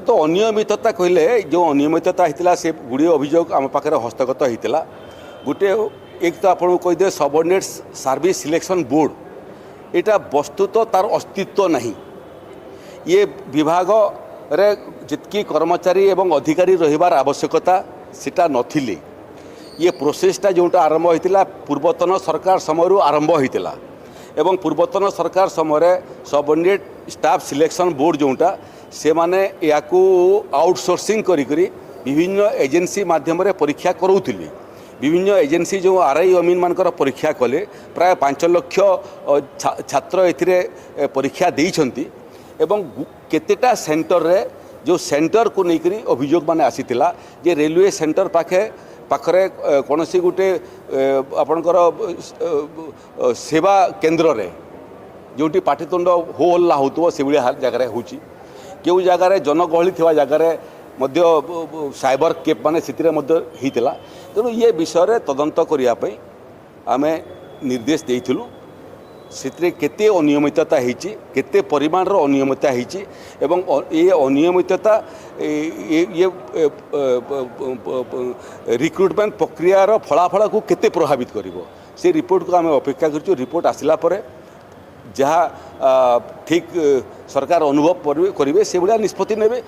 ତ ଅନିୟମିତତା କହିଲେ, ଯେଉଁ ଅନିୟମିତତା ହେଇଥିଲା, ସେ ଗୁଡ଼ିଏ ଅଭିଯୋଗ ଆମ ପାଖରେ ହସ୍ତଗତ ହେଇଥିଲା। ଗୋଟିଏ, ଏକ ତ ଆପଣଙ୍କୁ କହିଦେବେ, ସବଅର୍ଡ଼ିନେଟ୍ ସର୍ଭିସ୍ ସିଲେକ୍ସନ୍ ବୋର୍ଡ଼, ଏଇଟା ବସ୍ତୁତ ତାର ଅସ୍ତିତ୍ୱ ନାହିଁ। ଇଏ ବିଭାଗରେ ଯେତିକି କର୍ମଚାରୀ ଏବଂ ଅଧିକାରୀ ରହିବାର ଆବଶ୍ୟକତା, ସେଟା ନଥିଲେ। ଇଏ ପ୍ରୋସେସଟା ଯେଉଁଟା ଆରମ୍ଭ ହୋଇଥିଲା, ପୂର୍ବତନ ସରକାର ସମୟରୁ ଆରମ୍ଭ ହୋଇଥିଲା ଏବଂ ପୂର୍ବତନ ସରକାର ସମୟରେ ସବଅର୍ଡ଼ିନେଟ୍ ଷ୍ଟାଫ୍ ସିଲେକ୍ସନ୍ ବୋର୍ଡ଼ ଯେଉଁଟା, ସେମାନେ ଏହାକୁ ଆଉଟସୋର୍ସିଂ କରିକରି ବିଭିନ୍ନ ଏଜେନ୍ସି ମାଧ୍ୟମରେ ପରୀକ୍ଷା କରାଉଥିଲେ। ବିଭିନ୍ନ ଏଜେନ୍ସି ଯେଉଁ ଆର୍ I, ଅମିନ ମାନଙ୍କର ପରୀକ୍ଷା କଲେ, ପ୍ରାୟ 5 ଲକ୍ଷ ଛାତ୍ର ଏଥିରେ ପରୀକ୍ଷା ଦେଇଛନ୍ତି ଏବଂ କେତେଟା ସେଣ୍ଟରରେ, ଯେଉଁ ସେଣ୍ଟରକୁ ନେଇକରି ଅଭିଯୋଗ ମାନେ ଆସିଥିଲା ଯେ ରେଲୱେ ସେଣ୍ଟର ପାଖରେ କୌଣସି ଗୋଟେ ଆପଣଙ୍କର ସେବା କେନ୍ଦ୍ରରେ ଯେଉଁଠି ପାଟିତୁଣ୍ଡ ହୋ ହଲ୍ଲା ହେଉଥିବ, ସେଭଳିଆ ଜାଗାରେ ହେଉଛି। କେଉଁ ଜାଗାରେ ଜନଗହଳି ଥିବା ଜାଗାରେ ମଧ୍ୟ ସାଇବର କେଫ୍ ମାନେ, ସେଥିରେ ମଧ୍ୟ ହେଇଥିଲା। ତେଣୁ ଇଏ ବିଷୟରେ ତଦନ୍ତ କରିବା ପାଇଁ ଆମେ ନିର୍ଦ୍ଦେଶ ଦେଇଥିଲୁ। ସେଥିରେ କେତେ ଅନିୟମିତତା ହେଇଛି, କେତେ ପରିମାଣର ଅନିୟମିତତା ହେଇଛି ଏବଂ ଏ ଅନିୟମିତତା ଇଏ ରିକ୍ରୁଟମେଣ୍ଟ ପ୍ରକ୍ରିୟାର ଫଳାଫଳକୁ କେତେ ପ୍ରଭାବିତ କରିବ, ସେ ରିପୋର୍ଟକୁ ଆମେ ଅପେକ୍ଷା କରିଛୁ। ରିପୋର୍ଟ ଆସିଲା ପରେ ଯାହା ଠିକ୍ ସରକାର ଅନୁଭବ କରିବେ, ସେଭଳିଆ ନିଷ୍ପତ୍ତି ନେବେ।